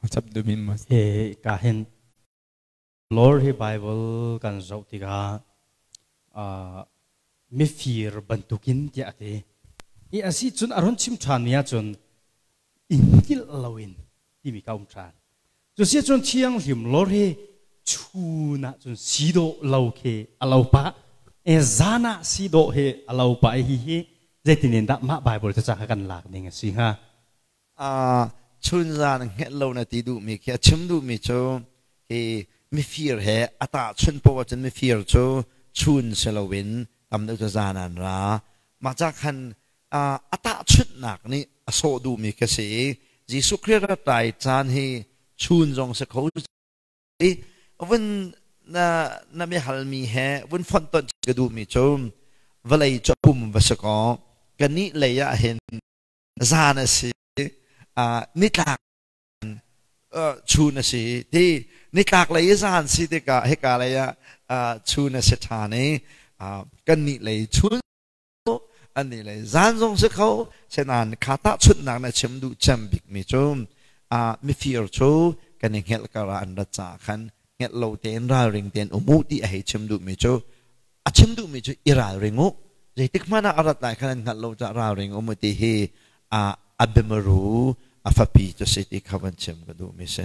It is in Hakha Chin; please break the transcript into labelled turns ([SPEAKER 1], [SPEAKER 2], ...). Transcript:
[SPEAKER 1] Chap duhmi mas.
[SPEAKER 2] Hi ka hin Lord hi Bible kan zoh tikah mifir bantukin tiah a ti. I a si cun a run chim ṭhanmi ahcun in hngilh loin timi ka um ṭhan. Cu si cun thianghlim Lord hi chun ah cun si dawh lo khi a lo pah. E zan ah si dawh hi a lo pah i hihi zeitin in dah mah Bible cu ca kan lak ding a si hnga?
[SPEAKER 3] Chunzan hngelh lo na ti duhmi khi a chim duhmi cu hi mifir he a tahchunh poah ahcun mifir cu chun si loin tam deuh cu zan an ra. Mah ca khan a tahchunhnak nih a sawh duhmi khi a si i Jesuh Khrih rat lai caan hi chun zong si kho i vun na na mi halmi he vun fonhtonh ka duhmi cu vawlei cu pum va si kaw kannih lei ah hin zan a si, nitlak chun a si. Ti nitlak lei i zan si tikah hika lei ah chun a si ṭhan i kannih lei chun annih lei zan zong si kho. Senain kha tahchunhnak na chim duh cem bikmi cu mifir cu kan i hngelh kar ah an rat caah khan hngelh lo tein ralring tein um u ti a hei chim duhmi cu a chim duhmi cu i ralring u, zeitik hmanh ah a rat lai khan an hngalh lo caah ralring um u ti hi a biamaru a fapi cu si ti kha van chim ka duhmi si.